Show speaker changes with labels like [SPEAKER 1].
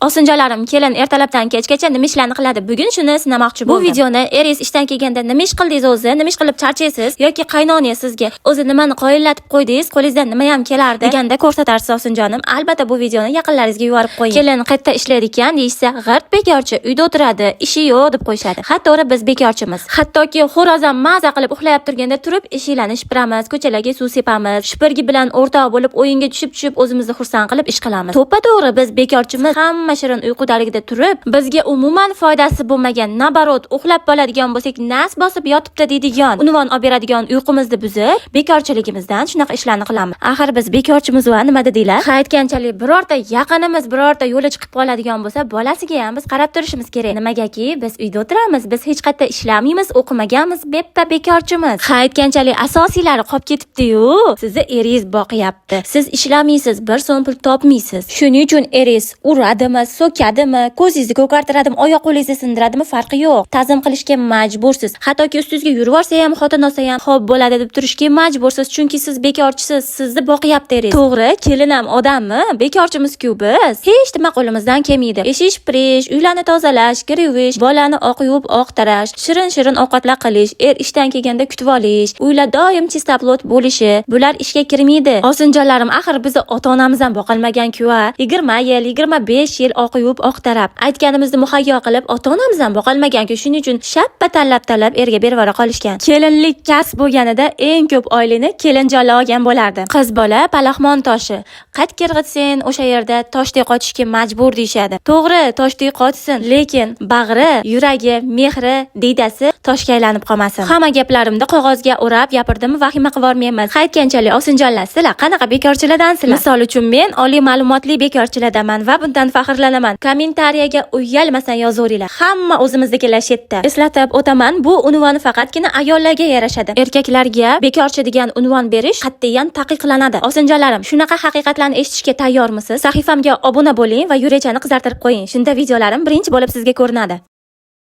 [SPEAKER 1] Osinjonlarim, kelin ertalabdan kechgacha nima ishlarni qiladi? Bugun shuni sinamoqchi bo'ldim. Bu videoni eringiz ishdan kelganda "Nima ish qildingiz o'zi? Nima ish qilib charchaysiz?" yoki qaynonangiz sizga "O'zi nimani qoyillatib qo'ydingiz? Qo'lingizdan nima ham kelardi?" deganda ko'rsatarsiz, osinjonim. Albatta, bu videoni yaqinlaringizga yuborib qo'ying. Kelin qayerda ishlaydi ekan deyishsa, "G'irt bekorchi, uyda o'tiradi, ishi yo'q", deb qo'yishadi. Ha, to'g'ri, biz bekorchimiz. Hattoki xo'roz ham maza qilib uxlayib turganda turib eshiklarni shipiramiz, ko'chalarga suv sepamiz, shipirgi bilan o'rtoq bo'lib o'yinga tushib-tushib o'zimizni xursand qilib ish qilamiz. To'ppa-to'g'ri, biz bekorchimiz. Hamma shirin uyqudaligida turib, bizga umuman foydasi bo'lmagan, наоборот, uxlab qoladigan bo'lsak, nas bosib yotibdi deydigan unvon olib beradigan uyqumizni buzib, bekorchiligimizdan shunaqa ishlarni qilamiz. Axir biz bekorchimiz va nima dedinglar? Ha, aytganchalik, birorta yaqinimiz birorta yo'li chiqib qoladigan bo'lsa, bolasiga ham biz qarab turishimiz kerak. Nimagaki, biz uyda o'tiramiz, biz hech qayerda ishlamaymiz, o'qimaganmiz, beppa bekorchimiz. Ha, aytganchalik, asosiylari qolib ketibdi-yu. Sizni eringiz boqyapti. Siz ishlamaysiz, bir so'm pul topmaysiz. Shuning uchun eringiz uradimi, so'kadimi, ko'zingizni ko'kartiradimi, oyoq qo'lingizni sindiradimi, farqi yo'q. Ta'zim qilishga majbursiz. Hattoki ustingizga yurib olsa ham, xotin olsa ham, "Xo'p, bo'ladi", deb turishga majbursiz, chunki siz bekorchisiz, sizni boqyapti eringiz. To'g'ri, kelin ham odammi? Bekorchimiz-ku biz. Hech nima qo'limizdan kelmaydi. Eshik shipirish, uylarni tozalash, kir yuvish, bolani oq yuvib oq tarash, shirin-shirin ovqatlar qilish, er ishdan kelganda kutib olish, uylar doim чистоплот bo'lishi, bular ishga kirmaydi. Osinjonlarim, axir bizni ota-onamiz ham boqolmagan-ku, a. 20 yil, 25 yil oq yuvib oq tarab, aytganimizni muhayyo qilib ota-onamiz ham boqolmagan-ku. Shuning uchun shappa tanlab-tanlab erga berib yubora qolishgan. Kelinlik kasb bo'lganida eng ko'p oylikni kelinjonlar olgan bo'lardi. Qiz bola palaxmon toshi. Qat irg'itsang, o'sha yerda toshdek qotishga majbur deyishadi. To'g'ri, toshdek qotsin, lekin bag'ri, yuragi, mehri, diydasi toshga aylanib qolmasin. Hamma gaplarimni qog'ozga o'rab gapirdim, vahima qivormaymiz. Aytganchalik, osinjonlar, sizlar qanaqa bekorchilardansizlar? Misol uchun, men oliy ma'lumotli bekorchilardanman va bundan faxrlanaman. Kommentariyaga uyalmasdan yozaveringlar. Hamma o'zimiznikilar shu yerda. Eslatib o'taman, bu unvon faqatgina ayollarga yarashadi. Erkaklarga bekorchi degan unvon berish qat'iyan taqiqlanadi. Osinjonlarim, shunaqa haqiqatlarni eshitishga tayyormisiz? Sahifamga obuna bo'ling va yurakchani qizartirib qo'ying. Shunda videolarim birinchi bo'lib sizga ko'rinadi.